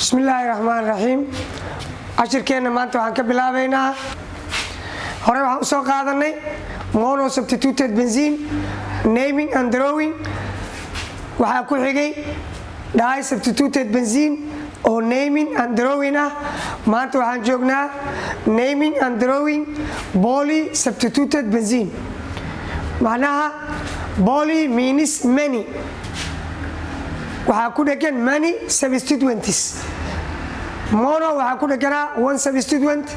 Bismillaahi raxmaan raxiim. Cashirkeenna maanta waxaan ka bilaabaynaa, hore waxaan usoo qaadanay mono substituted benzene naming and drawing. Waxaa ku xigay di substituted benzene oo naming and drawing ah. Maanta waxaan joognaa naming and drawing poly substituted benzene. Macnaha poly means many, waxaa ku dhegan many substituents. Mono waxaa ku dheganaa one substituent,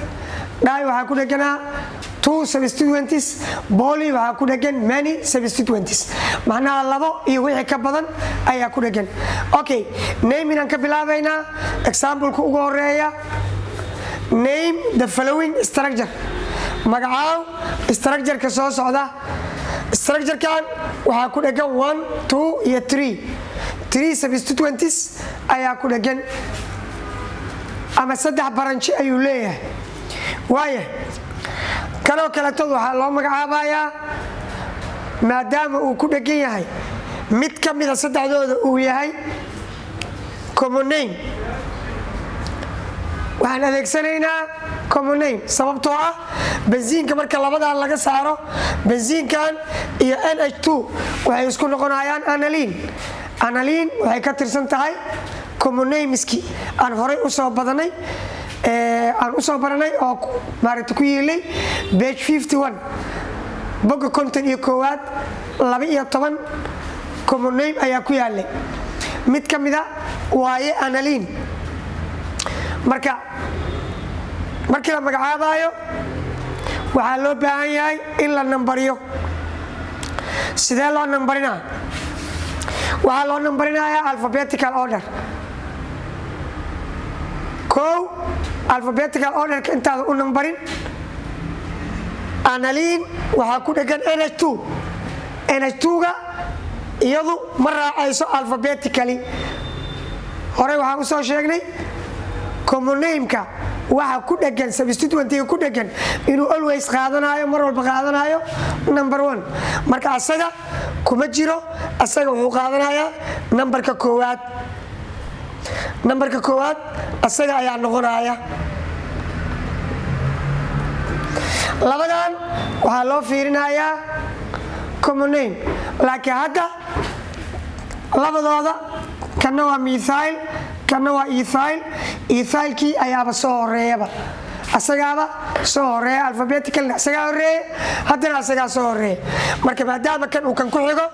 di waxaa ku dheganaa two substituents, poly waxaa ku dhegan many substituents, macnaha labo iyo wixii ka badan ayaa ku dhegan. Okay, naming aan ka bilaabaynaa. Exampleka ugu horeeya: name the following structure, magacaaw structureka soo socda. Structurekan waxaa ku dhegan one, two iyo three. Three substituents ayaa ku dhegan ama saddex branch ayuu leeyahay. Waaya, kanoo kaletood waxaa loo magacaabayaa, maadaama uu ku dhegan yahay mid ka mida saddexdooda uu yahay common name, waxaan adeegsanaynaa common name, sababtoo ah benzeneka marka labadan laga saaro, benzenekan iyo NH2 waxay isku noqonayaan aniline. Aniline waxay ka tirsan tahay common nameski aan horay usoo badanay, aan usoo baranay oo maaragta ku yiilay page 51, bogga 51aad. 12 common name ayaa ku yaalay, mid ka mida waaye aniline. Marka markii la magacaabayo waxaa loo baahan yahay in la nambariyo. Sidee loo nambarinaa? Waxaa loo nambarinayaa alphabetical order. Kow, alphabetical orderka intaada u nambarin, aniline waxaa ku dhegan NH2. NH2-ga iyadu ma raacayso alphabetically. Horey waxaan usoo sheegnay common nameka waxa ku dhegan, substituentiga ku dhegan, inuu always qaadanayo, mar walba qaadanayo number one. Marka asaga kuma jiro, asaga wuxuu qaadanayaa nambarka koowaad. Nambarka koowaad asaga ayaa noqonaya. Labadan waxaa loo fiirinayaa common name, laakiin hadda labadooda kanna waa methyl, kanna waa ethyl. Ethylkii ayaaba soo horeeyaba, asagaaba soo horeeya. Alphabeticalna asagaa horeeye, haddana asagaa soo horeeya. Marka maadaama kan uu kan ku xigo,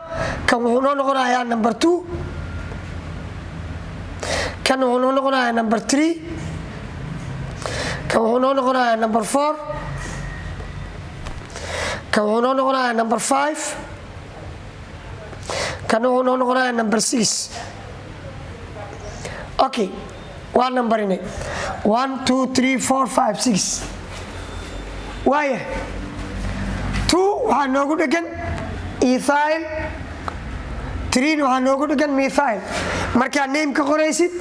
kan wuxuu noo noqonayaa number two, kan wuxuu noo noqonayaa number three, kan wuxuu noo noqonayaa number four, kan wuxuu noo noqonayaa number five, kan wuxuu noo noqonayaa number six. Okay, waa nambarinay: one, two, three, four, five, six. Waaya, two waxaa noogu dhegan ethyl, threena waxaa noogu dhegan methyl. Markaad name ka qoraysid,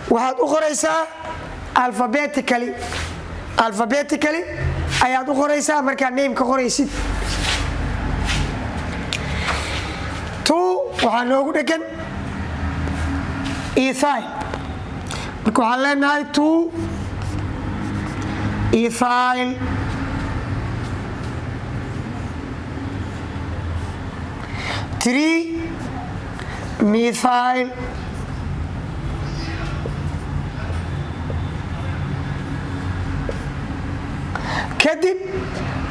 waxaad u qoraysaa alphabetically. Alphabetically ayaad u qoraysaa markaad name ka qoraysid. Two waxaa noogu dhegan ethyl, marka waxaan leenahay two ethyl. Three methyl. Kadib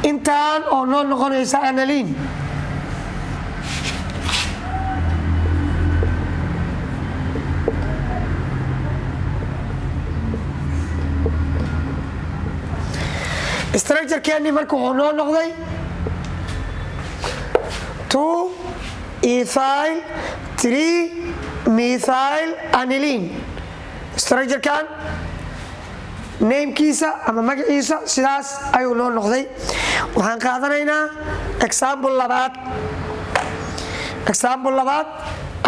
intaan oo noo noqonaysa aniline. Structurekeenii marka wuxuu noo noqday two ethyl three methyl aniline. Structurekan namekiisa ama magaciisa sidaas ayuu noo noqday. Waxaan qaadanaynaa example labaad. Example labaad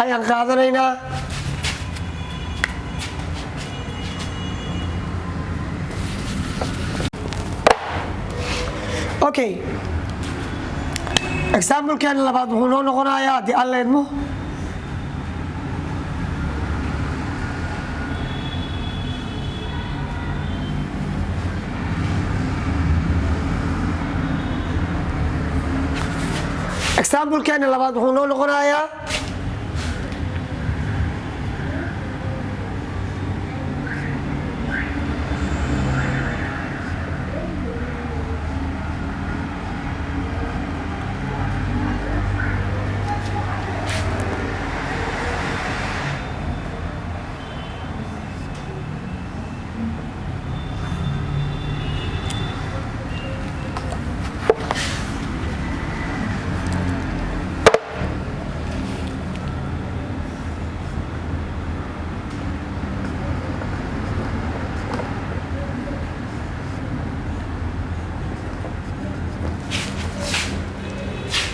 ayaan qaadanaynaa. Okay, examplekeena labaad wuxuu noo noqonayaa, haddii Alla idmo, Example-keena labaad wuxuu noo noqonayaa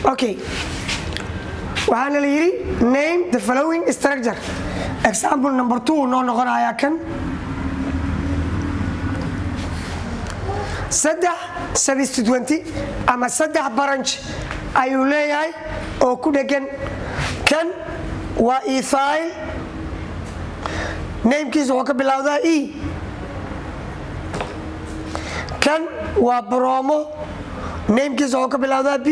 okay, waxaana la yidhi, "Name the following structure." Example number 2 noo noqonayaa kan saddex substituent ama saddex branch ayuu leeyahay oo ku dhegan. Kan waa ethyl, namekiisa wuxuu ka bilowdaa E. Kan waa bromo, namekiisa wuxuu ka bilowdaa B.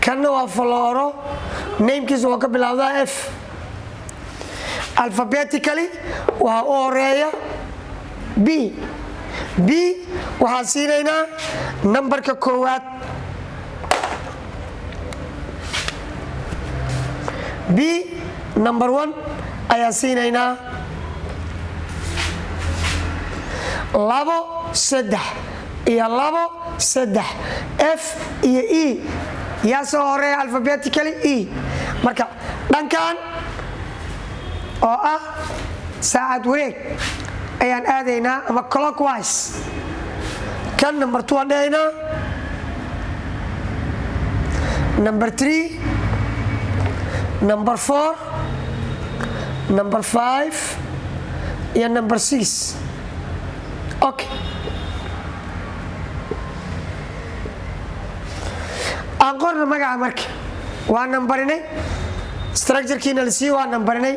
Kanna waa fluoro, namekiisa wuxuu ka bilowdaa F. Alphabetically waxaa u horeeya B. B waxaan siinaynaa nambarka koowaad. B number one ayaan siinaynaa. Labo, saddex iyo labo, saddex. F iyo E yaa soo horeeya alphabetically? E. Marka dhankan oo ah saacad wareeg ayaan aadaynaa ama clockwise. Kan number two aan dhahaynaa, number three, number four, number five iyo number six. Okay, aan qorna magaca. Marka waa nambarinay structurekiina la siiye, waa nambarinay.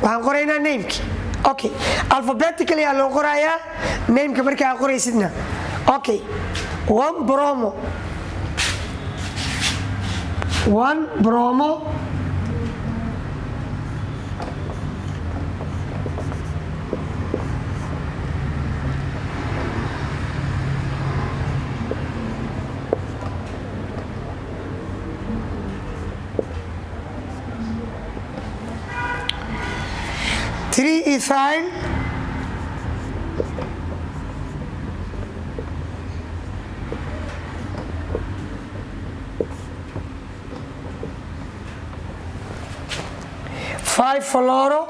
Waxaan qoraynaa nameki. Okay, alphabetically aa loo qorayaa nameka marka aa qoraysidna. Okay, one bromo, one bromo, three ethyl, five fluoro,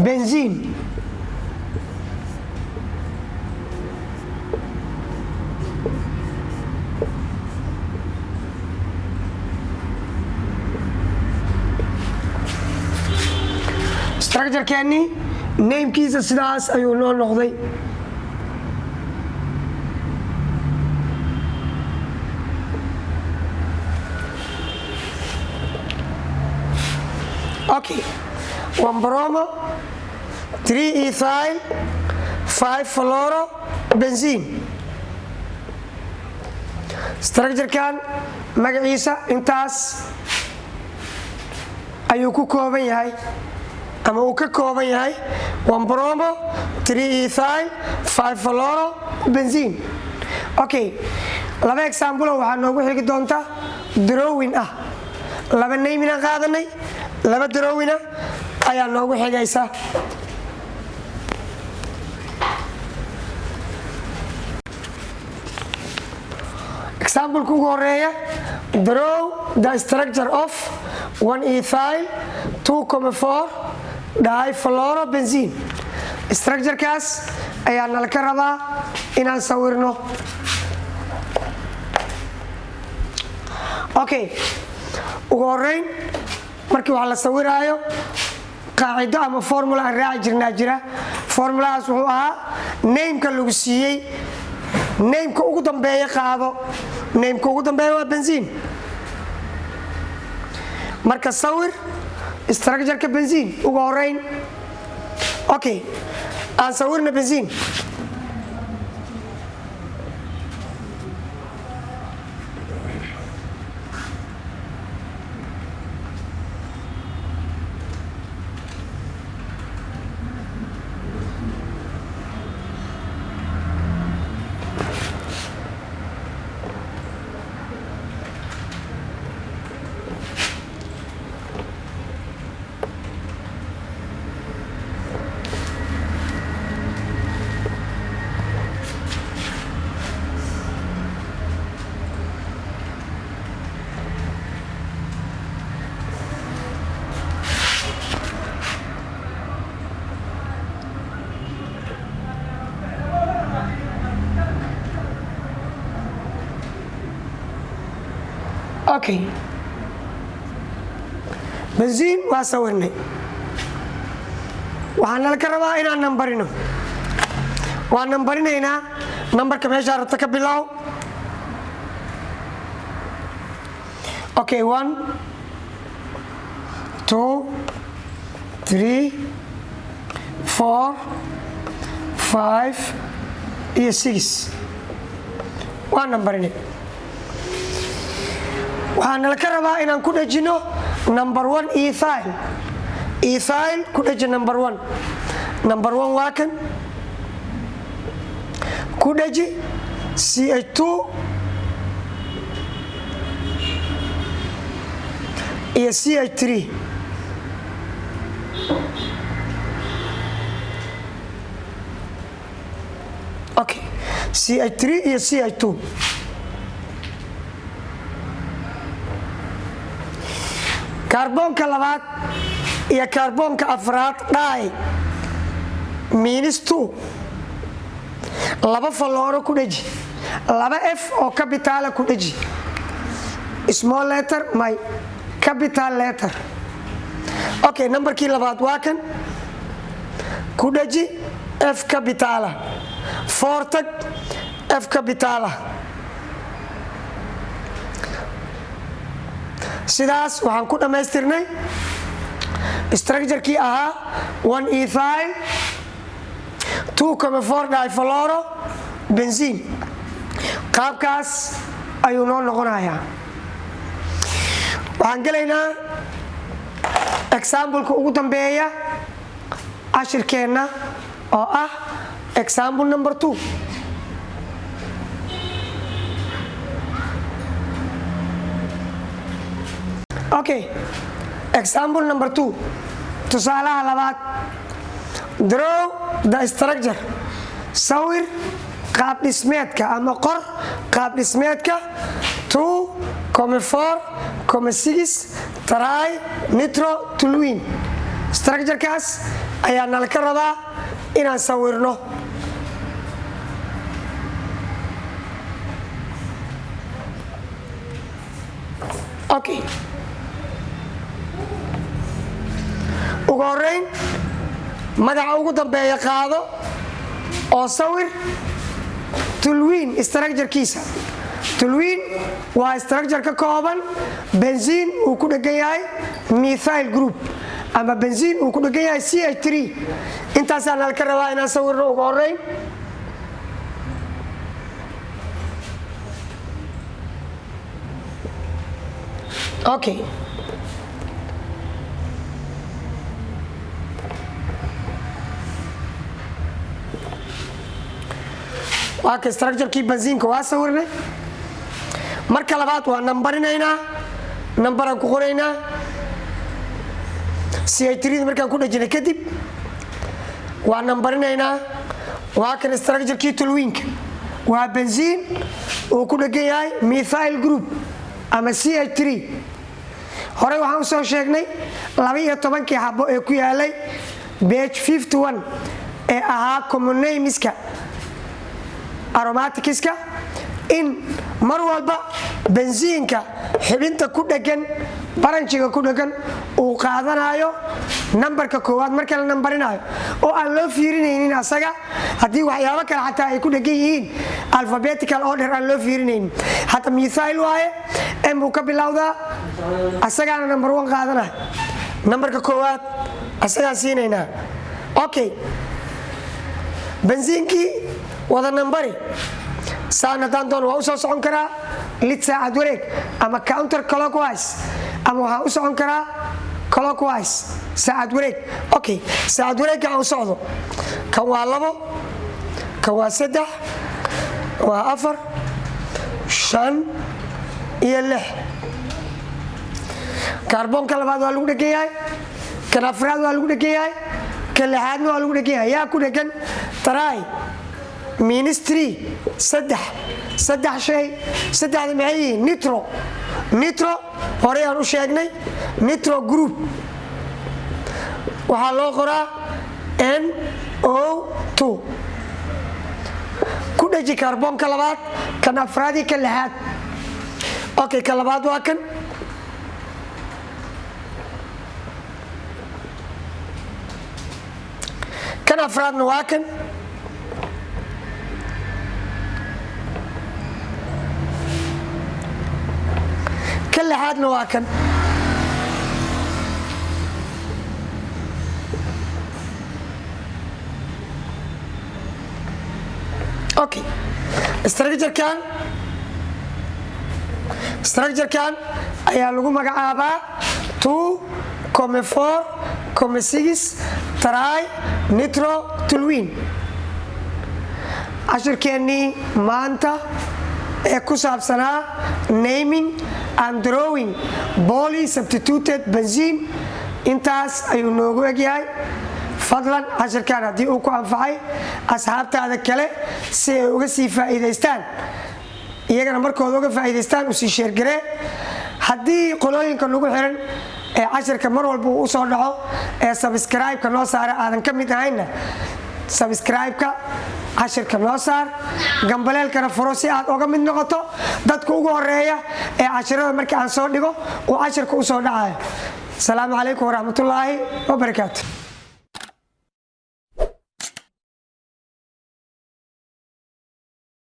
benzene. Structurekeennii namekiisa sidaas ayuu noo noqday. Okay, one bromo, three ethyl, five fluoro benzene. Structurekan magaciisa intaas ayuu ku kooban yahay ama uu ka kooban yahay: one bromo, three ethyl, five fluoro benzene. Okay, laba example waxaa noogu xigi doonta drawing ah. Laba naming aan qaadanay, laba drawing ah ayaa noogu xigaysa. Exampleka ugu horeeya: draw the structure of one ethyl 2,4 difluorobenzene. Structurekaas ayaa nala ka rabaa inaan sawirno. Okay, ugu horeyn markii wax la sawiraayo, qaacido ama formula aan raaci jirnaa jira. Formulahaas wuxuu ahaa nameka lagu siiyey, nameka ugu dambeeya qaado. Nameka ugu dambeeya waa benzene. Marka sawir Structureka benzene ugu horeyn. Okay, aan sawirna benzene. Okay, benzene waa sawirnay. Waxaa nala ka rabaa inaan nambarino. Waan nambarinaynaa. Nambarka meeshaa rabta ka bilow. Okay, one, two, three, four, five iyo six. Waan nambarinay. Waxaa nala ka rabaa inaan ku dhejino number one, ethyl. Ethyl ku dheji number one. Number one waa kan. Ku dheji CH2 iyo CH3. Okay, CH3 iyo CH2. Kaarboonka labaad iyo kaarboonka afraad di minus two, laba fluoro ku dheji. Laba F oo capital ah ku dheji. Small letter my, capital letter. Okay, nambarkii labaad waa kan. Ku dheji F capital ah. Four tag, F capital ah. Sidaas waxaan ku dhammaystirnay structurekii ahaa one ethyl 2,4 difluoro benzene. Qaabkaas ayuu noo noqonayaa. Waxaan gelaynaa exampleka ugu dambeeya cashirkeenna, oo ah example number 2. Okay, example number 2, tusaalaha labaad. Draw the structure, sawir qaab dhismeedka ama qor qaab dhismeedka 2,4,6 tri nitro toluene. Structurekaas ayaa nala ka rabaa inaan sawirno. Okay, ugu horeyn magaca ugu dambeeya qaado oo sawir toluene structurekiisa. Toluene waa structure ka kooban benzene uu ku dhegan yahay methyl group ama benzene uu ku dhegan yahay CH3. Intaasaa nala ka rabaa inaan sawirno ugu horeyn. Okay, waa ka structurekii benzeneka, waa sawirnay. Marka labaad waa nambarinaynaa, nambaraan ku qoraynaa. CH3 markaan ku dhejinay kadib waa nambarinaynaa. Waa kan structurekii tolueneka, waa benzene uu ku dhegan yahay methyl group ama CH3. Horey waxaan usoo sheegnay 12-kii xabo ee ku yaalay page 51 ee ahaa common nameska aromaticska, in mar walba benzeneka xubinta ku dhegan, branchiga ku dhegan, uu qaadanayo nambarka koowaad marka la nambarinayo, oo aan loo fiirinaynin asaga haddii waxyaabo kale xataa ay ku dhegan yihiin, alphabetical order aan loo fiirinaynin. Hadda methyl waaye, M buu ka bilowdaa, asagaana number one qaadanayo. Nambarka koowaad asagaan siinaynaa. Okay, benzenekii wada nambari saan haddaan doon waa u soo socon karaa lid saacad wareeg ama counter clockwise, ama waxaan u socon karaa clockwise, saacad wareeg. Okay, saacad wareegga aan u socdo. Kan waa labo, kan waa saddex, waa afar, shan iyo lix. Kaarboonka labaad waa lagu dhegan yahay, kan afraad waa lagu dhegan yahay, kan lixaadna waa lagu dhegan yahay. Yaa ku dhegan? Tri ministry, saddex, saddex shay. Saddexda maxay yihiin? Nitro. Nitro horey aan u sheegnay. Nitro group waxaa loo qoraa NO2. Ku dheji kaarboonka labaad, kan afraadii, kan lixaad. Okay, kan labaad waa kan, kan afraadna waa kan, kan lixaadna waa kan. Okay, structurekan ayaa lagu magacaabaa 2,4,6 tri nitro toluene. Cashirkeennii maanta ee ku saabsanaa naming and drawing poly substituted benzene intaas ayuu noogu egyahay. Fadlan, cashirkan haddii uu ku anfacay, asxaabtaada kale si ay uga sii faa'iidaystaan, iyagana markooda uga faa'iidaystaan, usii share garee. Haddii qolooyinka nagu xiran ee cashirka mar walba uu usoo dhaco ee subscribe-ka noo saara aadan ka mid ahaynna, subscribe-ka cashirka noo saar, gambaleelkana furo, si aad uga mid noqoto dadka ugu horeeya ee cashirada markii aan soo dhigo uu cashirka usoo dhacayo. Asalaamu calaykum waraxmatullaahi wabarakaatu.